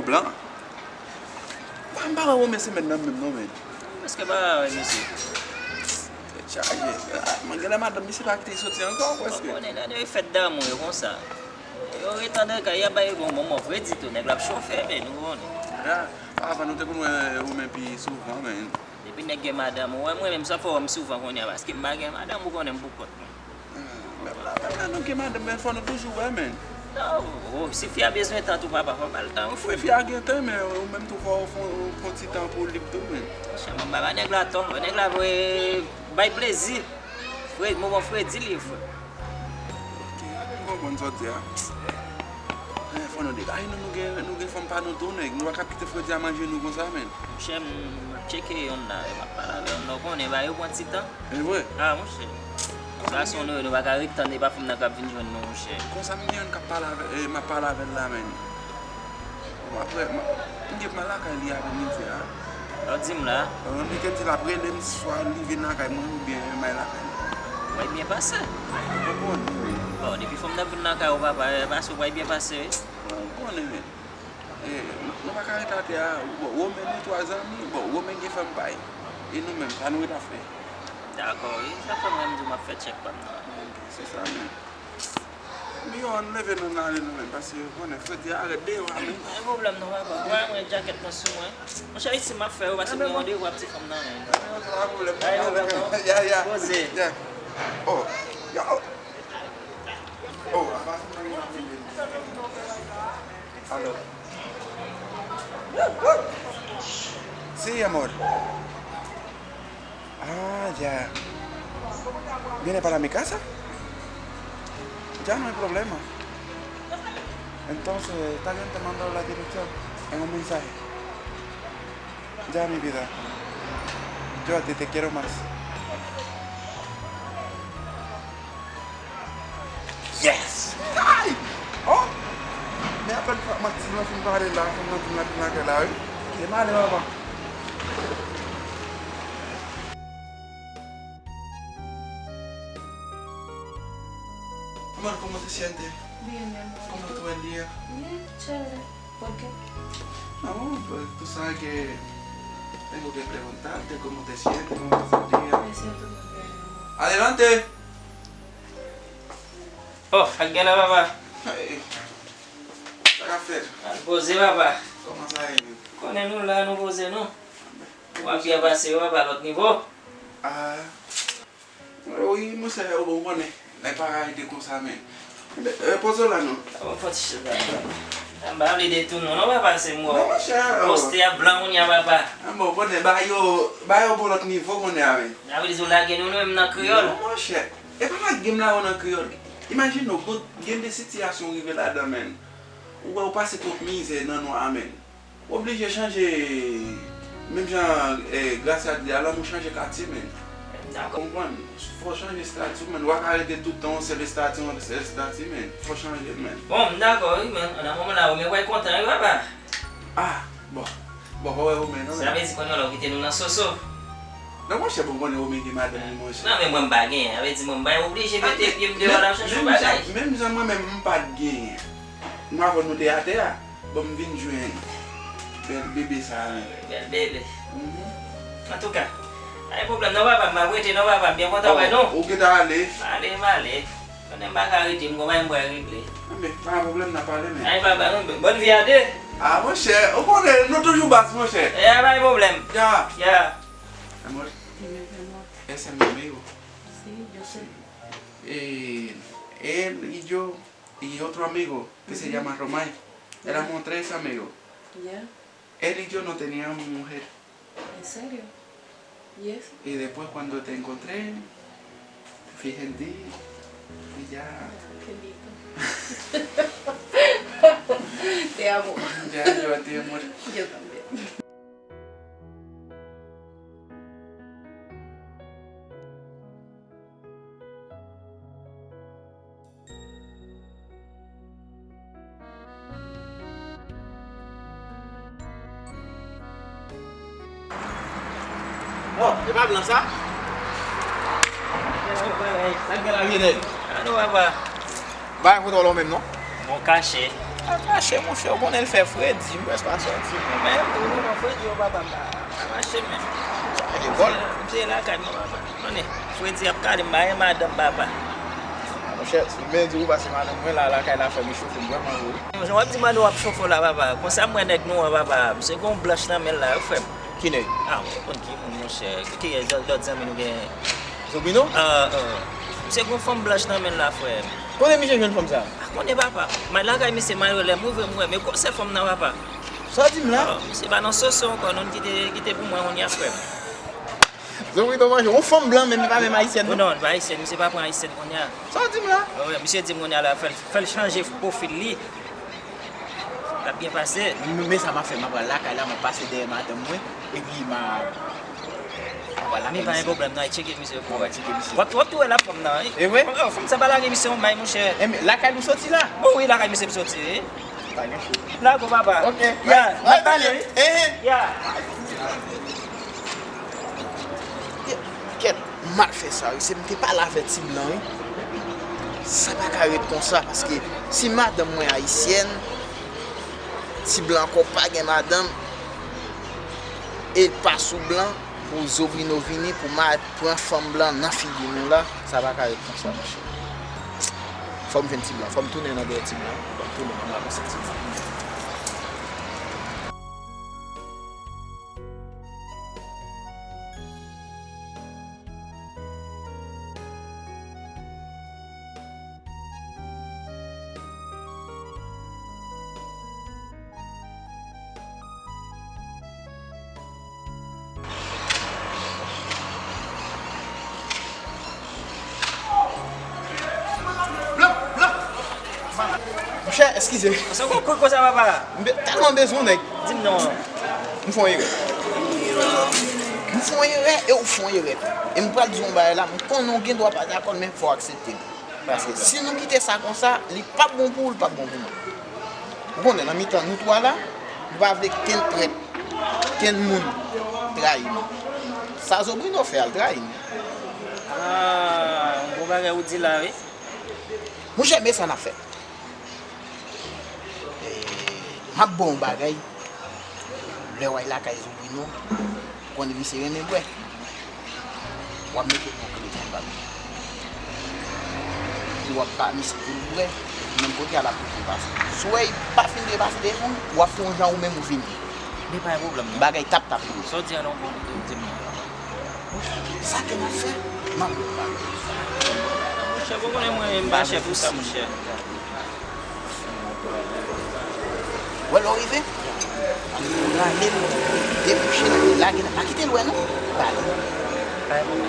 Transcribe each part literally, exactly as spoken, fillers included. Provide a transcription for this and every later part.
Blan. M pa wè Romen semèn nan menm non, men. Prèske pa wè misye. Tèt chaje. Ah, mwen genlè madanm misye pa kite soti ankò, prèske. Ou konnen, nan de fèt damou yo konsa. Yo ret anndan kay, y ap ba yo bon moman fredi tou, nèg la ap chofe, men nou konnen. Ya, avan nou te konn wè Romen pi souvan, men. Depi nèg gen madanm, ou wè mwen menm sa fè w wè m souvan kounye a, paske m pa gen madanm, ou konnen m pou kont mwen. Ah, menm la, menm la nou gen madanm, men fò nou toujou wè, men. Non, oh, si fi a bezwen tan tou, papa, fò ba l tan, wi, frè. Fi a gen tan, men ou menm tou fò w fon, fon ti tan pou w lib tou, men. Monchè, mwen ba nèg la tò, nèg la vre bay plezi. Frè, moman fredi li ye, frè. Ok, m konprann sa w di a. Eh, fò nou degaje nou, nou gen, nou gen fanm pa nou tou, nèg. Nou pa ka kite fredi a manje nou konsa, men. Monchè, m ap tcheke yonn la, m ap pale avè yonn la, ou konnen, ba yo pran ti tan. E vre? Ah, monchè. Gason nou ye, nou pa ka ret tann, e pa fanm nan k ap vin jwenn nou, monchè. Konsa m gen yonn k ap pale avè, eh, m ap pale avè l la, men. Bon, apre, m, m gen pou m al lakay li apre midi a. Sa w di m la? Bon, li te di l ap rele m swa li vin lakay mwen oubyen m al lakay li. W ap byen pase. Ou konprann? Bon, depi fanm nan vin lakay ou, papa, e pase w ap byen pase, wi. Bon, ou konnen, men. E, nou, nou pa ka ret atè a. Bon, Romen nou twa zanmi. Bon, Romen gen fanm pa l. E nou menm, sa nou ret ap fè? Dakò, wi. Sa fè mwen m di w m ap fè tchèk pa m nan. Se sa menm. Miyò ann leve nou n ale nou menm, paske ou konnen fredi a rèd deyò a menm. Pa gen pwoblèm non, papa. Voye mwen jakèt mwen sou mwen. Monchè, isi m ap fè yo, paske m gen randevou ak ti fanm nan menm. Pa gen pwoblèm. Ya, ya. Poze. Ya. Oh, ya, oh. Oh, apa? Aló. Sí, amor. Ah, ya. ¿Viene para mi casa? Ya no hay problema. Entonces, está bien, te mando la dirección en un mensaje. Ya, mi vida. Yo a ti te quiero más. Yes! Ay! Oh! Men apèn Matis lan fin pale la, fanm nan di m l ap vin lakay la, wi. Kite m ale, papa. Amor, ¿cómo te sientes? Bien, mi amor. ¿Cómo estuvo el día? Bien, chévere. ¿Por qué? No, pues tú sabes que tengo que preguntarte cómo te sientes, cómo pasó el día. Me siento muy bien, mi amor. Adelante. Oh, ak gen la, papa. Hey. Sa k ap fèt? Al poze, papa. Kòman sa ye menm? Konnen nou la, nou poze nou. W ap byen pase, papa, lòt nivo. Ah. Wi, monchè, ou bon konnen. Nèg pa ka rete konsa, men. Enben, eh, poze w la, non. Sa bon, fò ti chita. M pa vle detounen w, non, papa, se m wè w. Non, monchè, oh. Poste a blan kounye a, papa. Ah, bon, konnen, ba yo, ba yo bon lòt nivo kounye a, men. Sa vle di w lage nou, nou menm nan kreyòl? Non, monchè. E pa lage m la, ou nan kreyòl. Imajine w, gon, gen de sitiyasyon w rive ladan, men. Ou wè, ou pase twòp mizè nan nwa a, men. Ou oblije chanje, menm jan, eh, Gracia di a, lanmou chanje katye, men. Dakò. Konprann? Fò chanje estati w, men. Ou pa ka rete tout tan yon sèl estati, yon sèl estati, men. Fò chanje, men. Bon, m dakò, wi, men. Nan moman la, ou mwen wè kontan, wi, papa. Ah, bon. Bon, pa wè ou, men, non, men. Sa vle di kounye a la, ou kite nou nan soso. Non, monchè, bon, konnen ou men gen madanm li, monchè. Non, men mwen, m pa genyen. Sa vle di, mwen, m pa oblije mete pye m deyò la, chache yon bagay. Menm jan, menm jan mwen menm, m pa t genyen. Nou, avan nou te atè a. Bon, m vin jwenn bèl bebe sa a, wi. Bèl bebe. Mhm. Antouka, pa gen pwoblèm non, papa, m ap rete non, papa, m byen kontan wè nou. Oh, ou gentan ale? M ale, m ale. Konnen m pa ka rete, m gon bagay m pral regle. Enben, pa gen pwoblèm, n a pale, men. Ay, papa, bòn vi a de. Ah, monchè, ou konnen, nou toujou baz, monchè. Ya, pa gen pwoblèm. Ya. Ya. Amor, dime, mi amor. Ese es mi amigo. Sí, yo sé. Eh, él y yo y otro amigo que se llama Romay. Éramos tres amigos. Ya. Él y yo no teníamos mujer. ¿En serio? ¿Y eso? Y después cuando te encontré, me fijé en ti y ya. Qué lindo. Te amo. Ya, yo a ti, amor. Yo también. Oh, e pa blan sa? Sa k gen la, vye nèg? Alo, papa. Bagay foto w menm, non? Bon, kache. Pa kache, monchè, ou konnen l fè fredi, m prèske pa sòti, non, men m di w, non, fredi, yo, papa, m pa, pa mache, men. Sa lekòl. M se lakay mwen, papa. Konnen, fredi ap kale m, pa gen madanm, papa. Monchè, si m byen di w, pase madanm mwen la, lakay la fè m chofe m vrèman, wi. Jan w ap di mande w ap chofe w la, papa. Konsa m wè nèg nou an, papa. Misye gen yon blanch nan men l la, wi, frè m. Ki nèg? Ah, ou konn ki moun, monchè. Ki lòt zanmi nou gen? Zobino? Ah, ah. Misye gen yon fanm blanch nan men l la, frè m. Kote misye jwenn fanm sa? Ah, konnen papa. M al lakay misye, m al wè, lè m ouvri m wè, men gwosè fanm nan, papa. Sa w di m la? Ah, misye pa nan soso ankò, non, kite, kite pou mwen, kounye a, frè m. Zobino manje, yon fanm blan, men li pa menm ayisyèn, non? Non, li pa ayisyèn, misye pa pran ayisyèn kounye a. Sa w di m la? Wi, misye di m kounye a la, fè l, fè l chanje pwofil li. L ap byen pase. M, men sa m ap fè, m ap pral lakay la, m ap pase dèyè madanm mwen, epi m a, m ap pral lakay misye. Men pa gen pwoblèm, non, al tcheke misye pou wè. Tcheke misye. W ap, w ap tou wè la fanm nan, wi. E vre? Oh, fanm sa pa lage misye yon may, monchè. E men, lakay nou soti la? Bon, wi, lakay misye m soti, wi. Pa gen chou. Lago, papa. Ok. Ya, n ap pale, wi. Eh, eh. Ya. Kèt, m mal fè sa, wi. Se m te pale avè ti blan, wi. Sa pa ka ret konsa, paske si madanm mwen ayisyèn, ti blan ankò pa gen madanm, e l pa sou blan, pou Zobrino vini, pou m al pran fanm blan nan figi nou la, sa pa ka ret konsa, monchè. Fò m jwenn ti blan, fò m tounen nan dèyè ti blan, fò m tounen pou m al pase ti blan. Monchè, eskize. Se yon kout konsa, papa. M be-, tèlman bezwen w, nèg. Di m non. M fè yon erè. M fè yon erè e w fè yon erè tou. E m pral di w yon bagay la, m konnen w gen dwa pa dakò l, men fò w aksepte l. Paske si nou kite sa konsa, li p ap bon pou ou, li p ap bon pou mwen. Ou konnen, nan mitan nou twa la, nou pa vle kenn trèt, kenn moun trayi nou. Sa Zobrino fè a, l trayi nou. Ah, yon bon bagay ou di la, wi. Monchè, men sa n ap fè. E, m ap ba w yon bagay. Lè w al lakay Zobrino, ou konnen misye renmen bwè. W ap mete yon kle nan bal. Epi w ap ba misye pou l bwè, epi menm kote a l ap tou trepase. Si w wè li pa fin trepase devan w, w ap fè yon jan ou menm ou vini. Men pa gen pwoblèm, non. Bagay tap tap li ye. Sa w di a la, w bon, ou di m non. Sa ke m ap fè, m ap ba w. Monchè, bon, konnen mwen, m pa chè pou sa, monchè. Wè lè w rive, rale l, debouche l, lage l, pa kite l wè non, ba li.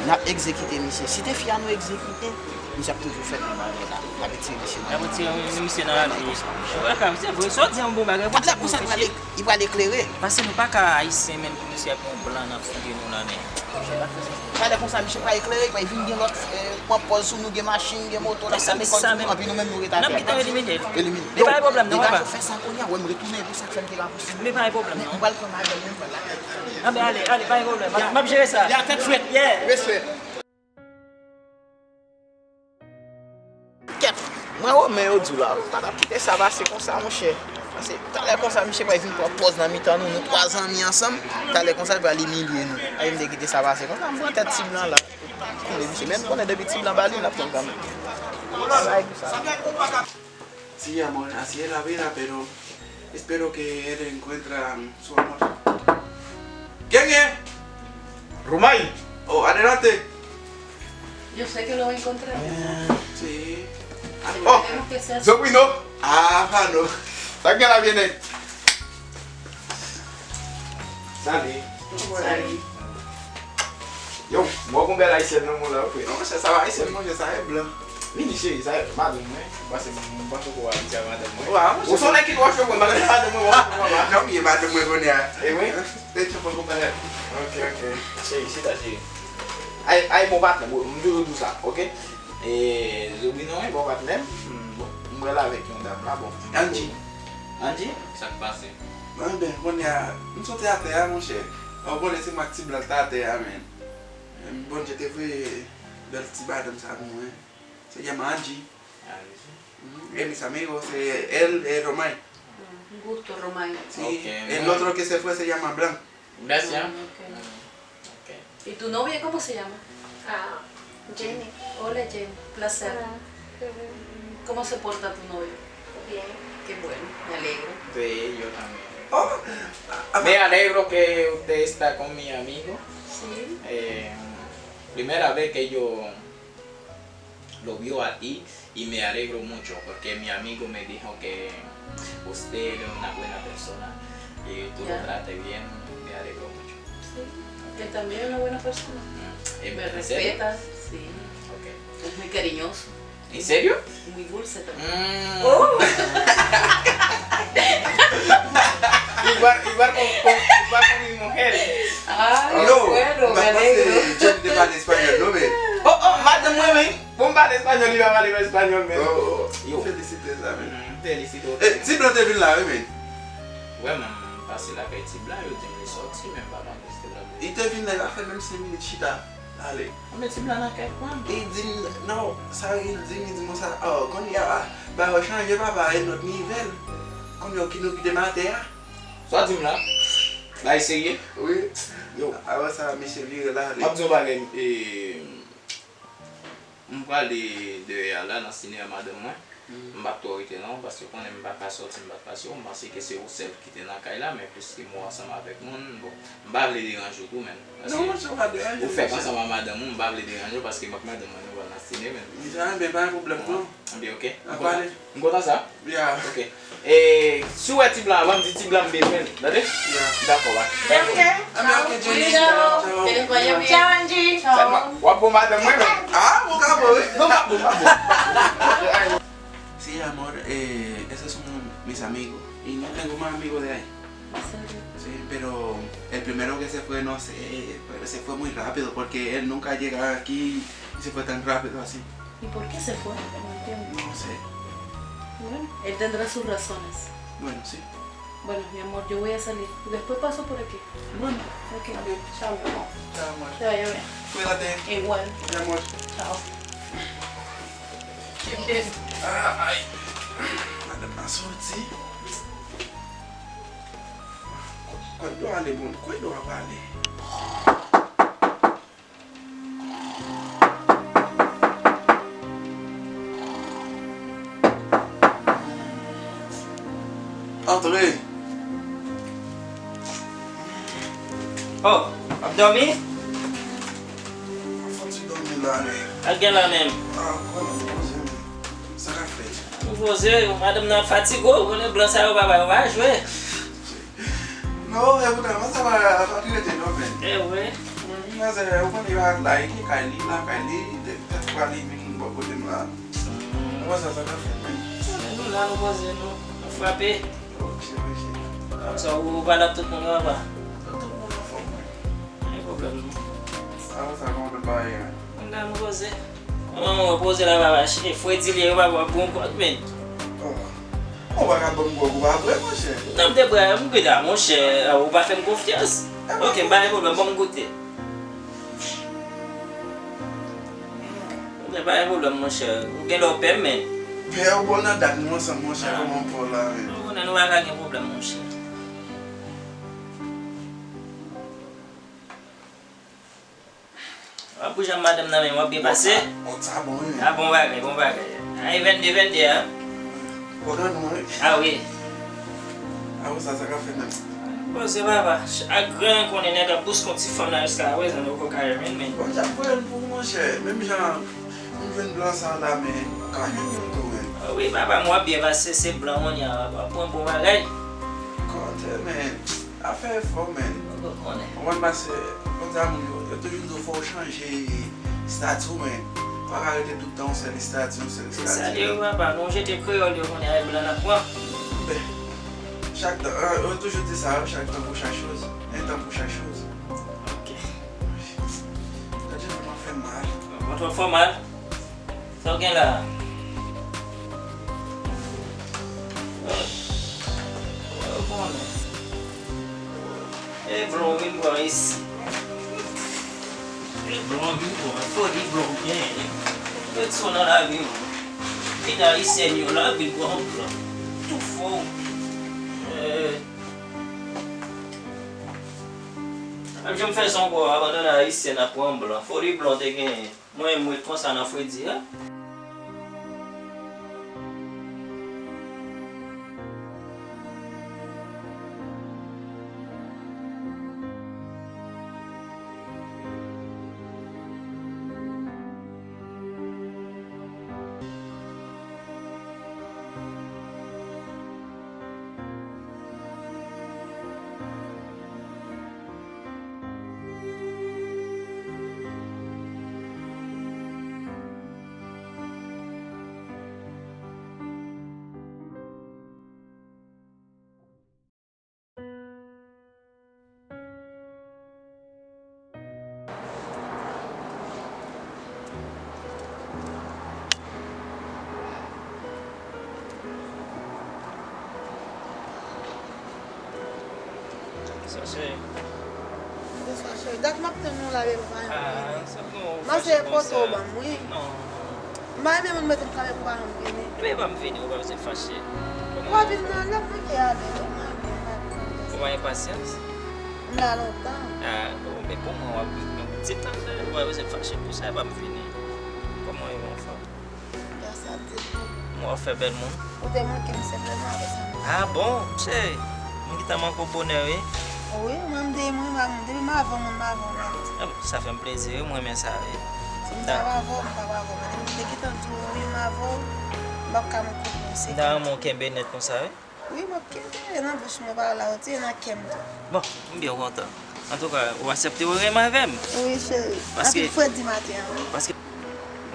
N ap egzekite misye. Si te fi a nou egzekite, misye ap toujou fè menm bagay la. N ap retire misye nan. N ap retire misye nan lavi. Wè, se vre, sa w di a yon bon bagay. Talè konsa li pral, li pral eklere. Paske nou pa ka ayisyen menm pou misye ap yon blan nan figi nou la, men. Talè konsa, misye pral eklere, li pral vin gen lòt, eh, pran pòz sou nou, gen machin, gen moto, l ap fè lekòl sou nou, anpi nou menm nou ret atè. N ap gentan elimine l. Elimine. Men pa gen pwoblèm, non, papa. Degaje w fè sa kounye a, wè m retounen, pou sa k fè m te pa posib. Men pa gen pwoblèm, non. M pral pran madanm mwen, m pral lakay. Anben, ale, ale, pa gen pwoblèm. M ap jere sa. Y a tèt frèt. Yeah. Respè. Kèt, mwen renmen yo di w la, ou pa t ap kite sa pase konsa, monchè. Paske talè konsa, misye pral vin pran pòz nan mitan nou, nou twa zanmi ansanm. Talè konsa, li pral imilye nou. Ay, m te kite sa pase konsa, m pran tèt ti blan la. Konnen misye, men m konnen depi ti blan ba li, l ap pran kanmenm. Sa e pou sa. Sí, amor, así es la vida, pero espero que él encuentra su amor. ¿Quién es? Romay. Oh, adelante. Yo sé que lo encontraremos. Sí. Oh, esperemos que sea así. Sobrino. Ah, mano. Sa gen la viene. Salut. Salut. Yo, mwen gon bèl ayisyèn nan mwen la, wi. Non, monchè, sa pa ayisyèn, monchè, sa e blan. Vini, cheri, sa e madanm mwen. Ou panse m, m panse w abitye a madanm mwen. Wa, monchè, ou se yon nèg ki twò cho pou m, madanm mwen, w ap pran m. Non, m ye madanm mwen kounye a. E wi? Te tchon poko pale. Ok, ok. Cheri, chita, cheri. Ay, ay, bon patnè, m toujou di w sa, ok? E, Zobrino, wi, bon patnè m. Hmm, bon, m pral avèk yon dam la, bon. Angie. Angie? Sa k pase? Anben, kounye a, m soti atè a, monchè. Ou konnen se mwen ak ti blan t atè a, men. Bondye te voye bèl ti madanm sa pou mwen. Se Yamaji. Ah, sí. Ujú. Y mis amigos, eh, él es Romay. Un gusto, Romay. Sí, ok, el otro que se fue se llama Blanc. Gracias. Ah, ok. Ok. ¿Y tu novia cómo se llama? Ah, Jenny. Hola, Jenny. Placer. Hola. ¿Cómo se porta tu novio? Bien. Qué bueno, me alegro. Sí, yo también. Oh, a- a- Me alegro que usted está con mi amigo. Sí. Eh, primera vez que yo lo vio a ti y me alegro mucho porque mi amigo me dijo que usted es una buena persona y tú lo trataste bien, me alegro mucho. Sí, él también es una buena persona. Mm, eh, ¿en serio? Me respeta, sí. Ok. Es muy cariñoso. ¿En serio? Muy dulce también. Mm. Oh. Igual, igual con, con, igual con mi mujer. Ay, bueno, me alegro. Yo, m pa panse John te pale espanyòl non, men. Oh, oh, madanm mwen, men. Bon, m pale espanyòl, li pa pale espanyòl, men. Oh, oh, oh. Yo. Felisite sa, men. Mm, felisite w tou. Eh, ti blan te vin la, wi, men. Wè, mwen, m pase lakay ti blan, yo di m li sòti, men m pa konn si ti blan. Li te vin la, li pa fè menm senk minit chita. Ale. Anben ti blan nan kèk pran. Li di m, non, sa li di m, li di m konsa, oh, kounye a, bagay yo chanje, papa, e lòt nivèl. Kounye a, ki nou kite m atè a. Sa w di m la? Bagay serye? Wi. Yo. Apre sa, misye vire l ale. M ap di yon bagay, e, m prale dèyè a la, nan sini a madanm mwen. M p ap twò rete non, paske ou konnen m pa ka sòti, m pa t pase w, m panse ke se ou sèl ki te nan kay la, men piske m wè w ansanm avèk moun, bon, m pa vle deranje w tou, men. Non, monchè, w pa deranje, monchè. Ou fèk ansanm ak madanm ou, m pa vle deranje w, paske m ak madanm mwen, nou pral nan sine, men. Monchè, men pa gen pwoblèm non. Anben, ok. M kontan, m kontan sa. Yeah. Ok. E, si w wè ti blan a, ban m di ti blan m bezwen l, tande? Yeah. Dakò, bye. Ok. Anben, ok, Jenny. Ciao. Ciao. Tchau, Angie. Sèlman, w ap bon madanm mwen, men. Ah, bon, ka bon, wi. Non, m ap bon, m ap bon. Sí, amor, eh, esos son mis amigos. Y no tengo más amigos de ahí. ¿En serio? Sí, pero el primero que se fue, no sé, pero se fue muy rápido porque él nunca llegaba aquí y se fue tan rápido así. ¿Y por qué se fue? No entiendo. No sé. Bueno, él tendrá sus razones. Bueno, sí. Bueno, mi amor, yo voy a salir. Después paso por aquí. Bueno, ok. Está bien. Chao, mi amor. Chao, amor. Te vaya bien. Cuídate. Igual. Mi amor. Chao. Ay. Madanm nan soti. Kote dwa ale, bon? Kote dwa pale? Antre. Oh, w ap dòmi? Fò ti dòmi la, wi. Al gen la menm. Ah, konnen, konnen. Sa k ap fèt? Ou poze, madanm nan ap fatige w, ou konnen blan sa yo pa bay, yo pa jwe. Non, e poutan, mwen sa pa, pa t rete non, men. E wi. Manzè, ou konnen yo ak la, e ki kay li, lakay li, de, de fwa li vin bò kote m la. Ou wè sa, sa ka fè, men. Men nou la, nou poze nou, nou frape. Ok, ok. Sa ou pale ak tout moun yo anba? Tout moun anfòm, wi. Pa gen pwoblèm, non. Sa, sa, kòman tout bagay ye? Mwen la, nou poze. Manman mwen poze la, papa, e fredi li ye, papa, bon kòd, men. Oh. Ou pa ka ban m gwòg ou pa bwè, monchè. Non, m te bwè, m bwè la, monchè, ou pa fè m konfyans. Ok, pa gen pwoblèm, ban m goute. Ok, pa gen pwoblèm, monchè. Ou gen lè w pè m, men. Pè ou bon nan dat nou ansanm, monchè, kòman w pè w la, men. Non, non, nou pa ka gen pwoblèm, monchè. W ap bouje ak madanm nan menm, w ap byen pase. Bon, sa bon, wi. A, bon bagay, bon bagay. A, e vennde, vennde a. Bon, nan nou, wi. A, wi. A, bon, sa, sa ka fè menm. Bon, se papa. Ak gran konnen nèg ap bouske yon ti fanm la jiska prezan, nou poko ka jwenn, men. Bon, Dyak voye l pou ou, monchè. Menm jan m jwenn blan sa la, men ou ka jwenn youn tou, men. A, wi, papa, m w ap byen pase, se blan kounye a, w ap pran bon bagay. Kote, men. Afè fò, men. Ou konprann, paske, konn sa moun yo, yo toujou di w fò w chanje estati w, men. Ou pa ka rete tout tan yon sèl estati, yon sèl estati. Se sa l ye, wi, papa. Nou jete kreyòl yo konnen e blan n ap pran. Ben, chak tan, euh, yo toujou di sa, wi, chak tan pou chak choz. Un temps pour chaque chose. Ok. Gade jan kò m ap fè mal. Kò w ap fè w mal? Sa w gen la a? Yo konnen. E blan w vin pran isi. E blan w vin pran. Foli blan w genyen. Met sou nan lavi w. Ayisyen yo la vin pran blan. Tou fò. Eh. Menm jan m fè sa ankò, abandone ayisyen ap pran blan. Foli blan te genyen. Mwen, mwen konsa nan fredi a. Sa cheri. Bonswa cheri. Dat m ap tann nou la, bèl pa. Ah, sa bon. Mwen se poto ban m, wi. Non. M pa renmen moun mete m travay pou pa janm vini. Ebyen, pa m vini, ou pa bezwen fache. Ou pa vin nan lè m manke ale, wi, m pa vin, m pa vin. Ou pa gen pasyans? M la lontan. Ah, bon, men pou mwen, w ap vin yon ti tan, ou pa bezwen fache pou sa, pa m vini. Kòman w ye, anfòm? Gras a Dye tou. Mwen w ap fè bèl moun. Ou te manke m, se vrèman avè sa m. Ah bon, cheri, m gentan manke w bonè, wi. Wi, mwen m te, mwen, m, depi m avè w, mwen m avè w nèt. Ah bon, sa fè m plezi, wi, mwen renmen sa, wi. Si m ta pa avè w, m pa avè w, men depi m te gentan di w, wi, m avè w, m p ap ka manke w, se. M ta renmen w kenbe nèt konsa, wi. Wi, m ap kenbe nan bouch mwen pa la, ou te nan kè m tou. Bon, m byen kontan. Antouka, ou aksepte ou renmen avè m? Wi, cheri. Paske anpil fredi maten an, wi. Paske,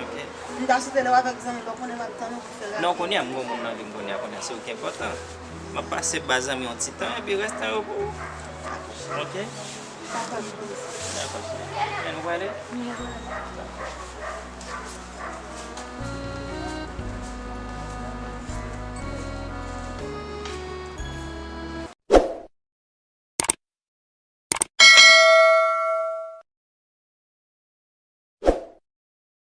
ok. M ta swete lè w avèk zanmi, lè w konnen m ap tann ou pou fè rapid. Non, kounye a, m gon moun nan vi m kounye a, kounye a, se ou ki enpòtan. M ap pase ba zanmi yon ti tan, epi rès tan yo pou ou. Dakò, cheri. Ok? Dakò, cheri. Dakò, cheri. Ann, nou prale? Nou prale.